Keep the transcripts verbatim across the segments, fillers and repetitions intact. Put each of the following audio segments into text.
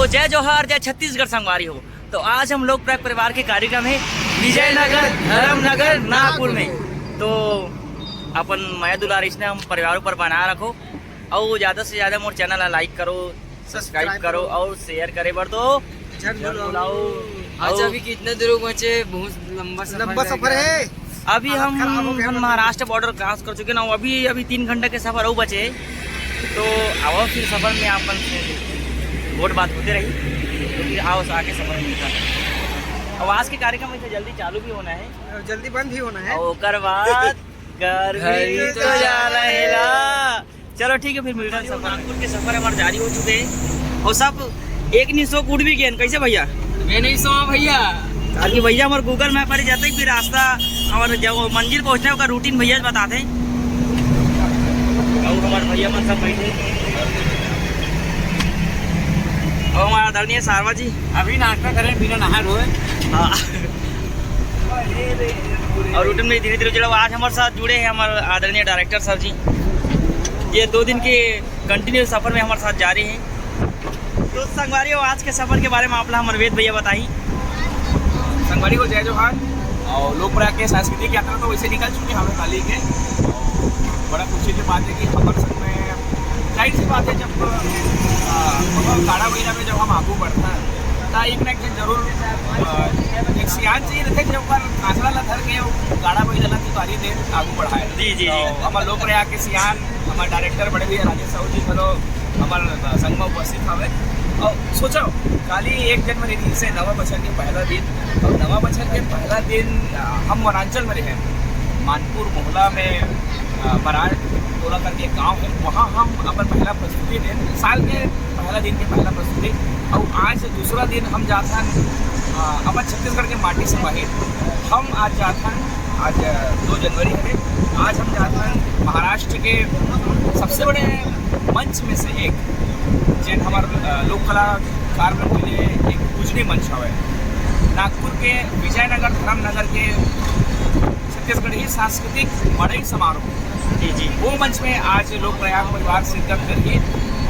तो जय जोहार, जय छत्तीसगढ़ संगवारी हो। तो आज हम लोक प्रयाग परिवार के कार्यक्रम है विजयनगर, धर्मनगर, नागपुर में। तो अपन मया दुलार इसने हम परिवार ऊपर बना रखो, और ज्यादा से ज्यादा मोर चैनल ला लाइक करो, सब्सक्राइब करो और शेयर करे बर तो जन बुलाओ। अच्छा, अभी कितना दूर पहुंचे? बहुत लंबा सफर लंबा सफर है। अभी हालत हम खराब हो गया हम मतलब। महाराष्ट्र बॉर्डर क्रॉस कर चुके ना, अभी अभी तीन घंटा के सफर और बचे है। तो अब फिर सफर में आप मन से गोठ बात होते रही, तो फिर आओ आके सफर में मिलता है। अब आज के कार्यक्रम इतना जल्दी चालू भी होना है, जल्दी बंद भी होना है। और ओकर बाद घर भी तो जाना है ला। चलो ठीक है, फिर मिलते हैं। सफर, नागपुर के सफर हमारे जारी हो चुके हैं और सब एक नहीं सौ उठ भी गए। कैसे भैया? मैं नहीं सो भैया। ताकि भैया हमारे गूगल मैप पर जाते ही फिर रास्ता हमारे जब वो मंजिल पहुंचने का रूटीन भैया बताते हैं। और हमारे भैया मन सब बैठे और हमारा आदरणीय सारवा जी अभी नाश्ता करें बिना नहाए धोए। हाँ। और रूटीन में धीरे धीरे चलो। आज हमारे साथ जुड़े हैं हमारे आदरणीय डायरेक्टर सर जी। ये दो दिन के कंटिन्यू सफर में हमारे साथ जा रहे हैं। तो संगवारी हो, आज के सफर के बारे में आप ला हमर वेद भैया बताई। संगवारी हो, जय जोहार। और लोक प्रयाग के सांस्कृतिक यात्रा तो वैसे निकल चुके हैं हमें काली के। बड़ा खुशी की बात है कि हमारे संग में जाहिर सी बात है, जब, अ, हम गाड़ा बइला में जब हम आगू बढ़ता है, तो एक ना एक जन जरूर, अ, एक सियान चाहिए रहते, जो ओकर आंसरा ला धर के वो गाड़ा बइला ला तिवारी दे आगू बढ़ाए। जी, जी, जी। तो हमारे लोक प्रयाग के सियान, हमारे डायरेक्टर बड़े भैया राजेश साहू जी घलो हमारे संग में उपस्थित हवे। और सोचो, काली एक जनवरी, जैसे नवा बछर के पहला दिन, और नवा बछर के पहला दिन, अ, हम वनांचल में रहे, मानपुर मोहला में, अ, बराड़ टोला करके एक गांव है, वहाँ हम अपन पहला प्रस्तुति देन, साल के पहला दिन के पहला प्रस्तुति। और आज दूसरा दिन हम जात हन, अ, अपन छत्तीसगढ़ के माटी से बाहर। हम आज जात हन, आज, अ, दो जनवरी है, आज हम जात हन महाराष्ट्र के सबसे बड़े मंच में से एक, जेन हमार, अ, लोक कलाकार मन के लिए एक पूजनीय मंच हवे। नागपुर के विजयनगर धर्मनगर के छत्तीसगढ़ी सांस्कृतिक मड़ई समारोह, जी, जी। वो मंच में आज लोक प्रयाग परिवार शिरकत करही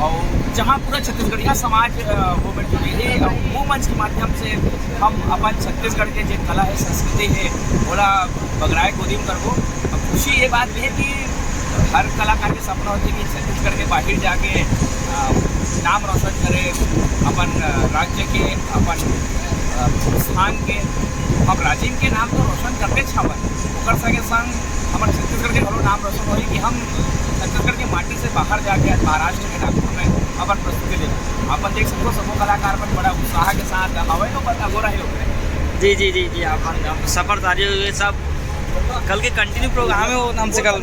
और जहाँ पूरा छत्तीसगढ़िया समाज, अ, वो में जुड़ी है और वो मंच के माध्यम से हम अपन छत्तीसगढ़ के जे कला है, संस्कृति है, ओला बगराए के उदिम करबो। अब खुशी ये बात भी है कि हर कलाकार के सपना होथे कि छत्तीसगढ़ के बाहर जाके, अ, नाम रोशन करे, अपन, अ, राज्य के, अपन, अ, स्थान के, हम राजिम के नाम तो रोशन करते छावन, ओकर संगे संग हमर छत्तीसगढ़ के घलो नाम रोशन होही कि हम छत्तीसगढ़ के माटी से बाहर जाके आज महाराष्ट्र के नागपुर में अपन प्रस्तुति देबो। अपन देख सकते हो, सबो कलाकार मन बड़ा उत्साह के साथ हवे, तो बस अगोरा ही होते हैं। जी, जी, जी, जी, अपन सफर सारी हो गई सब। कल के कंटिन्यू प्रोग्राम है वो नाम से कल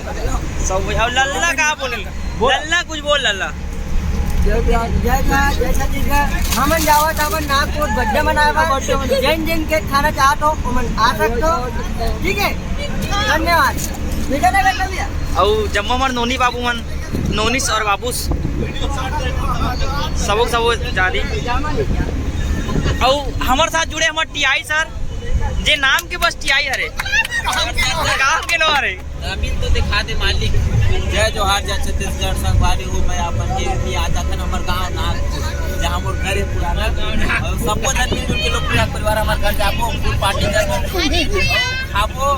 सब। और लल्ला का बोले? बोल। लल्ला कुछ बोल लल्ला। जय बिहार, जय बिहार, जय छत्तीसगढ़। हमन जावत हमन नागपुर बर्थडे मनाए बर। जैन जैन केक खाना चाहत हो, ओमन आ सकते हो। ठीक है, धन्यवाद। विजयनगर में भी है। अउ जम्मो हमर नोनी बाबू मन, नोनिस और बाबूस, सबो सबो जानी। अउ हमर साथ जुड़े हमर टीआई सर, जे नाम के बस टीआई हरे, काम के नो हरे। अभी तो दिखा दे मालिक। जय जोहार, जय छत्तीसगढ़, संगवारी हो, मैं अपन के भी आ जाथन हमर गांव नागपुर, जहां मोर घर है पुराना। और सबको जन मिलजुल के लोक प्रयाग परिवार हमर घर जाबो, फुल पार्टी करबो, खाबो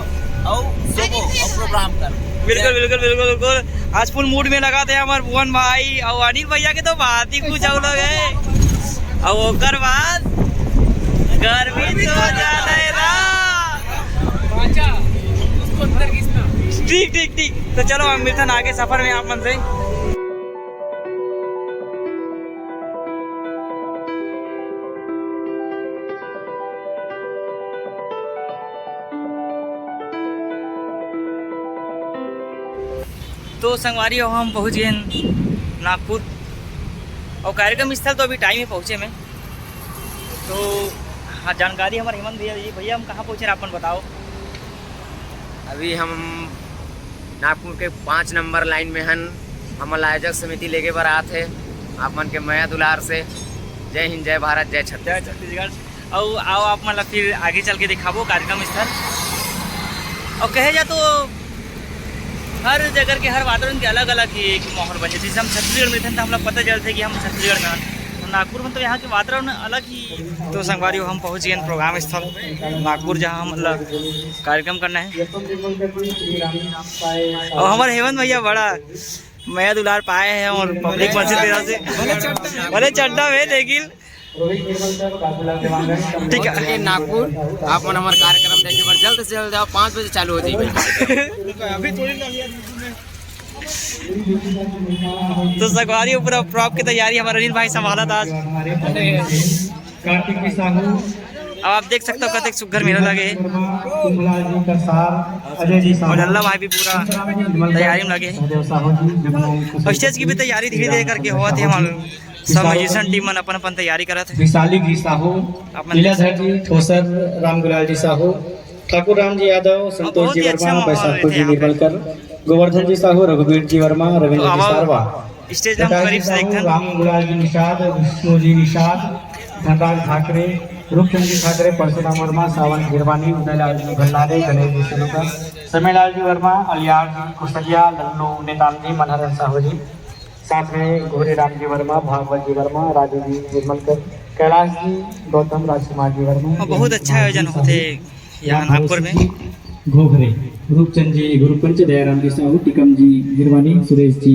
और सोबो और प्रोग्राम करबो। बिल्कुल, बिल्कुल, बिल्कुल, बिल्कुल। आज फुल मूड में लगा थे हमर भुवन भाई और अनिल भैया के तो बात ही कुछ अलग है। और ओकर बाद गर्मी तो ज्यादा है ना। ठीक, ठीक, ठीक। तो चलो, हम मिलथन आगे सफर में आप मन से। तो संगवारी हो, हम पहुंच गए नागपुर और कार्यक्रम स्थल तो अभी टाइम है पहुंचे में। तो हाँ, जानकारी हमारे हेमंत भैया जी। भैया, हम कहाँ पहुँचे, आप मन बताओ। अभी हम नागपुर के पाँच नंबर लाइन में हन। हमन ला आयोजक समिति लेगे बर आत हे, आप मन के मया दुलार से। जय हिंद, जय भारत, जय छत्तीसगढ़। जय छत्तीसगढ़। अउ आओ, आप मन ला फिर आगे चल के दिखाबो कार्यक्रम स्थल। और कहे जा तो हर जगह के हर वातावरण के अलग अलग ही एक माहौल बन जाथे। जैसे हम छत्तीसगढ़ में थे तो हम लोग पता चलते कि हम छत्तीसगढ़ में हन। नागपुर में तो यहाँ के वातावरण अलग ही। तो संगवारी हो, हम पहुँच गए प्रोग्राम स्थल नागपुर, जहाँ हम मतलब कार्यक्रम करना है। और हमारे हेमंत भैया बड़ा मया दुलार पाए हैं और पब्लिक मन से तेरा से भले चड्डा में, लेकिन ठीक है। ये नागपुर, आप मन हमारे कार्यक्रम देखे बर जल्द से जल्द आओ, पाँच बजे चालू हो जाएगी। तो संगवारी हो, पूरा प्रॉप की तैयारी हमारे अनिल भाई संभाला था आज। कार्तिक साहू, अब आप देख सकते हो कतेक सुग्घर मेला लगे हे। कुंभलाल जी का सार, अजय जी साहू, और लल्ला भाई भी पूरा तैयारी में लगे हे। सहदेव साहू जी, जगमोहन और स्टेज की भी तैयारी धीरे धीरे करके होवत हे। हमारे सब म्यूजिशियन टीम मन अपन अपन तैयारी करत हे। विशाली जी साहू, अपन लीलाधर जी, ठोसर रामगुलाल जी साहू, ठाकुर राम जी यादव, संतोष बहुत जी ही अच्छा वर्मा, माहौल बैसाखपुर रहते जी हैं यहाँ पे। निर्मलकर, गोवर्धन जी साहू, रघुवीर जी वर्मा, रविंद्र तो जी अब सारवा, स्टेज हम प्रकाश जी करीब से साहू, देखते हैं। राम गुलाल जी निषाद, विष्णु जी निषाद, धनराज ठाकरे, रूपचंद जी ठाकरे, परशुराम वर्मा, सावन गिरवानी, उदयलाल जी भंडारे, गणेश जी सिलूकर, समयलाल जी वर्मा, अलियार जी कुसरिया, लल्लू नेताम जी, मनहरन साहू जी, साथ में घोरी राम जी वर्मा, भागवत जी वर्मा, राजू जी निर्मलकर, कैलाश जी, गौतम राजकुमार जी वर्मा, और बहुत अच्छा आयोजन होथे यहाँ नागपुर में। घोघरे, रूपचंद जी गुरुपंच, दयाराम जी साहू, टिकम जी गिरवानी, सुरेश जी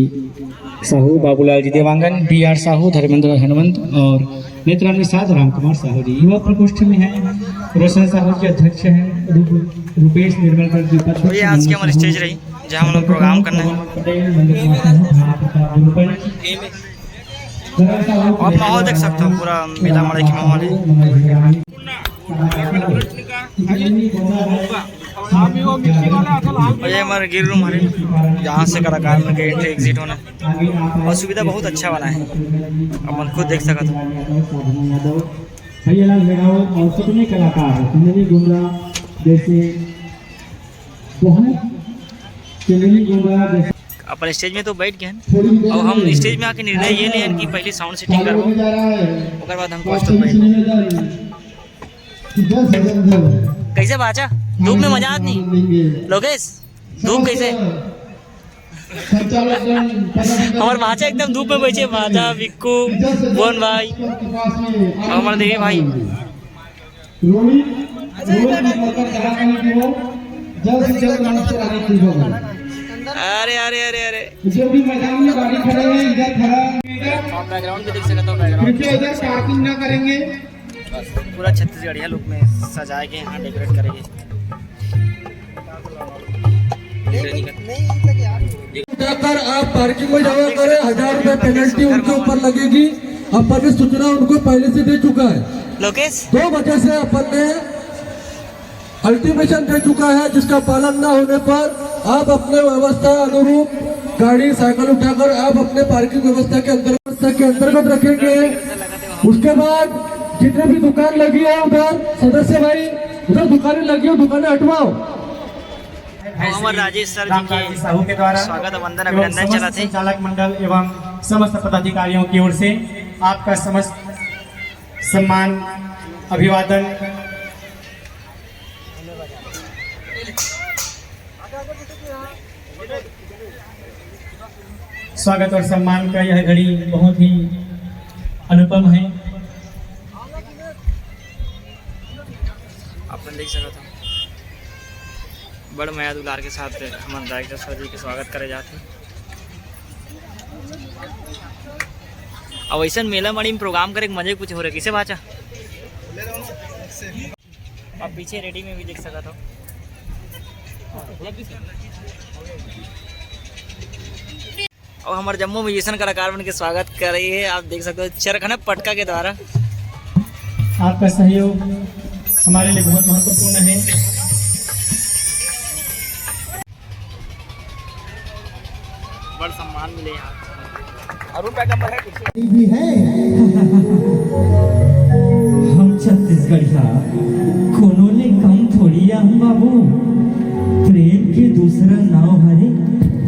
साहू, बाबूलाल जी देवांगन, बी आर साहू, धर्मेंद्र हनुमंत और नेत्राम निषाद राम कुमार साहू जी। युवा प्रकोष्ठ में है रोशन साहू जी अध्यक्ष हैं, रूप-, रूपेश निर्मलकर जी उपाध्यक्ष, तो ये आज की हमारी स्टेज रही, जहाँ हम लोग प्रोग्राम करना है। पटेल, नंद कुमार साहू, भानु प्रताप गुरुपंच, और माहौल देख सकते हो, पूरा मेला मड़ई की माहौल है। और ये हमारे गिर रूम हरे, जहाँ से कलाकार मन के एंट्री एग्जिट होना, और सुविधा बहुत अच्छा वाला है, अपन खुद देख सकत हो। भैयालाल मेघावत और कितने कलाकार हैं, चंदनी गुमरा जैसे बहुत, चंदनी गुमरा जैसे अपन स्टेज में तो बैठ गए हैं। अब हम स्टेज में आके निर्णय ये लें कि पहले साउंड सेटिंग करवाओ, ओकर बाद हम कॉस्ट्यूम पहन। कैसे भाचा? धूप में मजा आत नहीं? लोकेश, धूप कैसे? हमार भाचा एकदम धूप में बैठे, भाचा, विक्कू, भुवन भाई, और हमारे देवी भाई। रोहित, रोहित निकलकर कहा कि वो जल्द से जल्द मंच पर आने की होगी। अरे, अरे, अरे, अरे। जो भी मैदान में गाड़ी खड़े हैं, इधर खड़ा। आप बैकग्राउंड भी देख सकते हो, बैकग्राउंड। कृपया इधर पार्किंग ना करेंगे। पूरा छत्तीसगढ़िया लुक में सजाए के यहाँ डेकोरेट करेंगे। उठाकर आप पार्किंग में जमा करें, हजार रुपए पेनल्टी उनके ऊपर लगेगी। अपन ने सूचना उनको पहले से दे चुका है। लोकेश? दो बजे से अपन ने अल्टीमेशन दे चुका है, जिसका पालन न होने पर आप अपने व्यवस्था अनुरूप गाड़ी, साइकिल उठाकर आप अपने पार्किंग व्यवस्था के अंतर्गत, के अंतर्गत रखेंगे। उसके बाद जितने भी दुकान लगी है उधर, सदस्य भाई, उधर दुकानें लगी हो, दुकानें हटवाओ। हमारे राजेश सर जी के स्वागत वंदन अभिनंदन चला थे। संचालक मंडल एवं समस्त पदाधिकारियों की ओर से आपका समस्त सम्मान, अभिवादन। स्वागत और सम्मान का यह घड़ी बहुत ही अनुपम है। अपन देख सकत हो, बड़ मया दुलार के साथ हमन डायरेक्टर सर जी के स्वागत करे जात हे। अब ऐसन मेला मड़ी में प्रोग्राम करे के मजे कुछ हो रहे, कैसे भाचा? अब पीछे रेडी में भी देख सकत हो। और हमारे जम्मो म्यूजिशियन कलाकार मन के स्वागत कर रही है, आप देख सकते हो चरखना पटका के द्वारा। आपका सहयोग हमारे लिए बहुत महत्वपूर्ण है। बड़ सम्मान मिले यहाँ। अरुण पैगंबर है कुछ। भी है। हम छत्तीसगढ़िया कोनो ले कम थोड़ी हम बाबू। प्रेम के दूसरा नाव हरे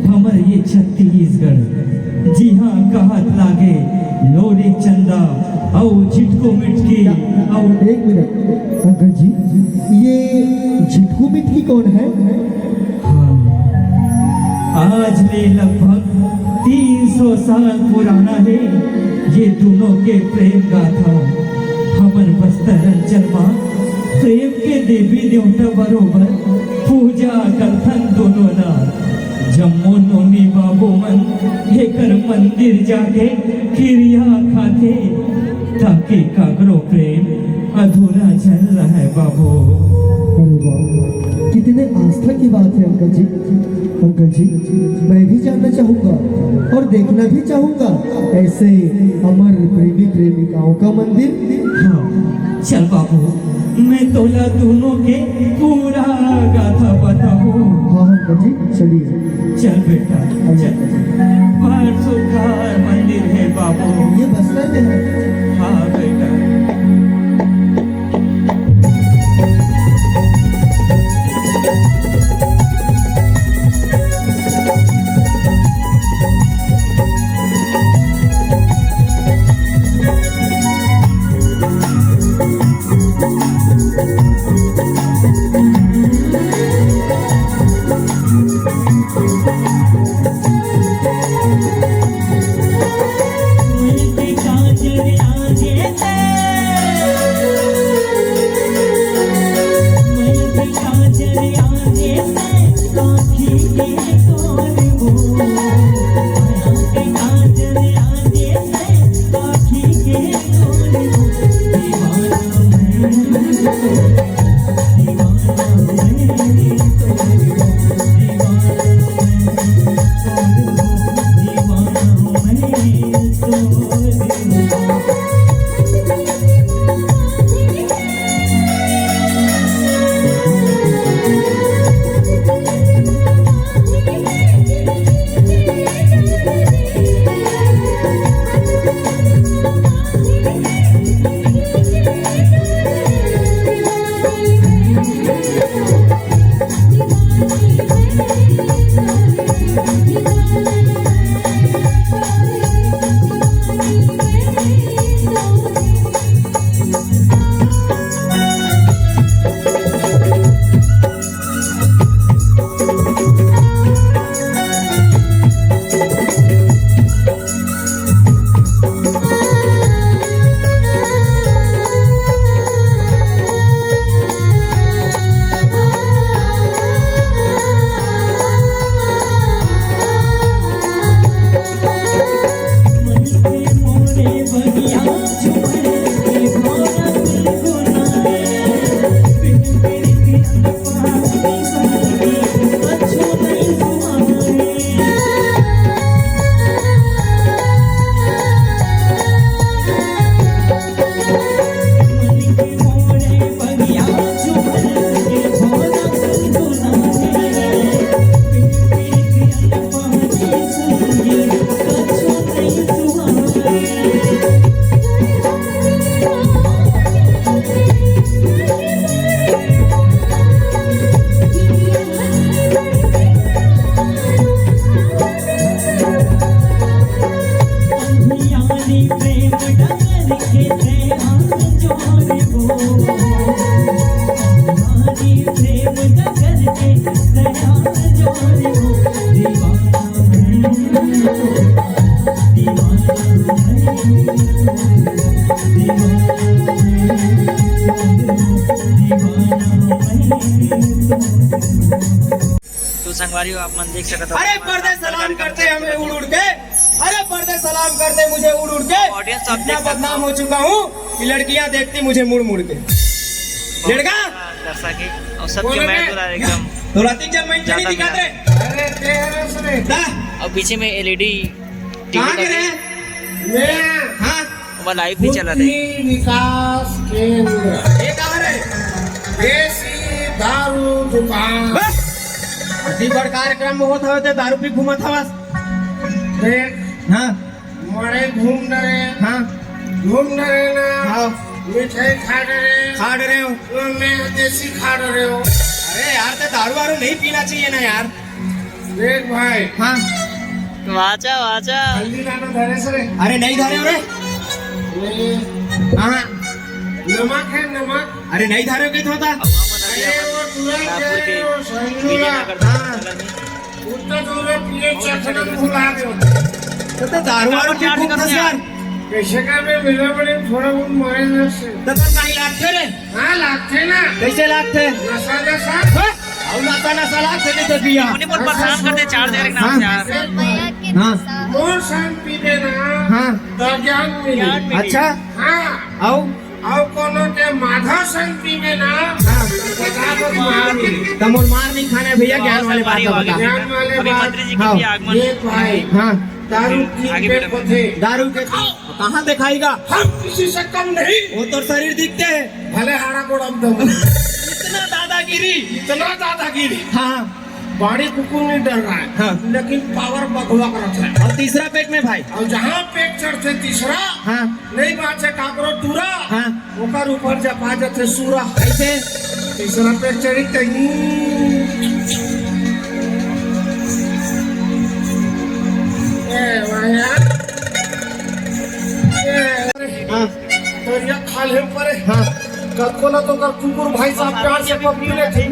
हमर ये छत्तीसगढ़। जी हाँ, कहत लागे लोरी चंदा, अउ झिटको मिटकी, अउ एक मिनट, पंकज जी, ये झिटको मिटकी कौन है? हाँ, आज ले लगभग तीन सौ साल पुराना हे ये दूनों के प्रेम गाथा। हमर बस्तर अंचल मा प्रेम के देवी देवता बरोबर पूजा करथन दूनों ला। जम्मो नोनी बाबू मन एकर मंदिर जाके किरिया खाथे, ताकि काकरो प्रेम अधूरा झन रहय बाबू। अरे वाह, कितने आस्था की बात है अंकल जी। अंकल जी, मैं भी जानना चाहूंगा और देखना भी चाहूंगा ऐसे अमर प्रेमी प्रेमिकाओं का मंदिर। हाँ, चल बाबू, मैं तोला दूनों के पूरा गाथा बताहूँ। हाँ अंकल जी, चलिए। चल बेटा, चल। बड़ सुघर मंदिर हे बाबू। ये बस्तर में है। हाँ बेटा। तो संगवारी हो, आप मन देख सकत हो। अरे पर्दे सलाम करते हमें उड़ उड़ के, अरे पर्दे सलाम करते मुझे उड़ उड़ के। Audience आप इतना देख सकते बदनाम हो। हो चुका हूँ कि लड़कियाँ देखती मुझे मुड़ मुड़ के। लड़का दर्शक है और सबके बोले मैं मैं। एकदम तो राती जब मैं ज्यादा नहीं दिखाते। अरे तेरे से दा। और पीछे में एलईडी टीवी कहाँ के रहे? मैं हाँ। वो लाइव भी चला रहे। विकास केंद्र। ये कहाँ रहे? देसी दारू दुकान। बस। अति बड़ कार्यक्रम में होत हवे ते दारू पी घूमत हवस। देख। हाँ। मड़ई घूम डरे। हाँ। घूम डरे ना। हाँ। मिठाई खा डरे। खा डरे हो। तो मैं देसी खा डरे हो। अरे यार, ते दारू वारू नहीं पीना चाहिए ना यार। देख भाई। हाँ। वाचा, वाचा। हल्दी लाना धरे से रे। अरे नहीं धरे हो रे। ये हाँ। नमक है, नमक। अरे नहीं धरे हो, कहीं होता। अरे वो तुरंत नागपुर के वो संजूला। विजयनगर हाँ। उत्तर दूर पिए चखना भुला दे। तो दारू वारू पी खूब थस यार। कैसे का बे, मेरा बड़े थोड़ा बहुत मारे नस से। तो तोर कहीं लागथे रे? हाँ, लागथे ना। कैसे लागथे? नशा, नशा। हाँ? अउ नशा, नशा लागथे जैसे पिया। उन्हें बहुत परेशान करते हैं, चार जगह के नाम से यार। हाँ। मोर संग पीबे ना, हाँ। तो ज्ञान मिले। अच्छा। हाँ। अउ? अउ कोनो के माधव संग पीबे ना, हाँ। तो बता दो, मार मिले। तो मोर मार नहीं खाना है भैया, ज्ञान वाले बात का बता। ज्ञान वाले अभी बात। मंत्री जी के हाँ। भी आगमन। ये भाई। हाँ। दारू की आगे पे बढ़ो। पथे। दारू के कहाँ दिखाएगा? हम किसी से कम नहीं। वो तो शरीर दिखते हैं। भले हाड़ा गोड़ा में दम। इतना दादागिरी। इतना दादागिरी। हाँ। बाड़ी कुकुर नहीं डर रहा है। हाँ। लेकिन पावर बघवा करत है। और तीसरा पेट में भाई। और जहाँ पेट चढ़ते तीसरा, हाँ। नहीं बात है काकरो टूरा, हाँ। ओकर ऊपर जपा जथे सूरा। कैसे? तीसरा पेट चढ़ी कहीं। ए, वाह यार। ए, हाँ। दरिया खाल है परे। हाँ। कतको ला तो कर कुकुर भाई साहब प्यार से पप्पी ले थे।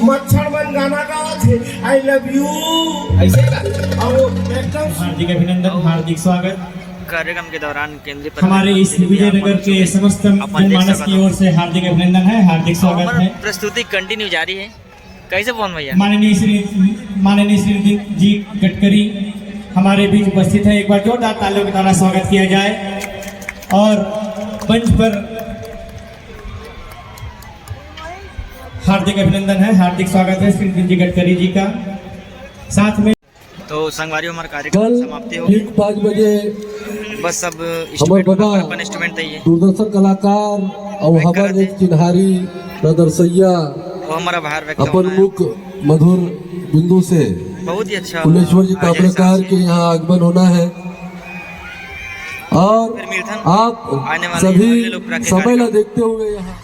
मच्छर मन गाना गावत हे, "I love you।" ऐसे का? अब वो एकदम हार्दिक अभिनंदन, हार्दिक स्वागत। कार्यक्रम के दौरान केंद्रीय हमारे इस विजयनगर के समस्त जनमानस की ओर से हार्दिक अभिनंदन है, हार्दिक स्वागत है। प्रस्तुति कंटिन्यू जारी है। कैसे पवन भैया? माननीय श्री, माननीय श्री जी गडकरी हमारे बीच उपस्थित है, एक बार जोरदार तालियों के द्वारा स्वागत किया जाए। और मंच पर हार्दिक अभिनंदन है, हार्दिक स्वागत है श्री जी गडकरी जी का। साथ में तो संगवारी, हमारा कार्यक्रम कल समाप्ति हो ठीक गई। पाँच बजे बस अब हमारे इंस्ट्रूमेंट बना, बाबा अपन इंस्ट्रूमेंट चाहिए। दूरदर्शन कलाकार और वेट हमारे करत एक हे। चिन्हारी प्रदर्शैया वो हमारा भार व्यक्त अपन होना है। मुख मधुर बिंदु से बहुत ही अच्छा फुलेश्वर जी अजय ताम्रकार शाह के यहाँ आगमन होना है। और फिर मिलथन। आप आने वाले सभी अगले लोक प्राकृतिक समय ला कार्यक्रम। देखते हुए यहाँ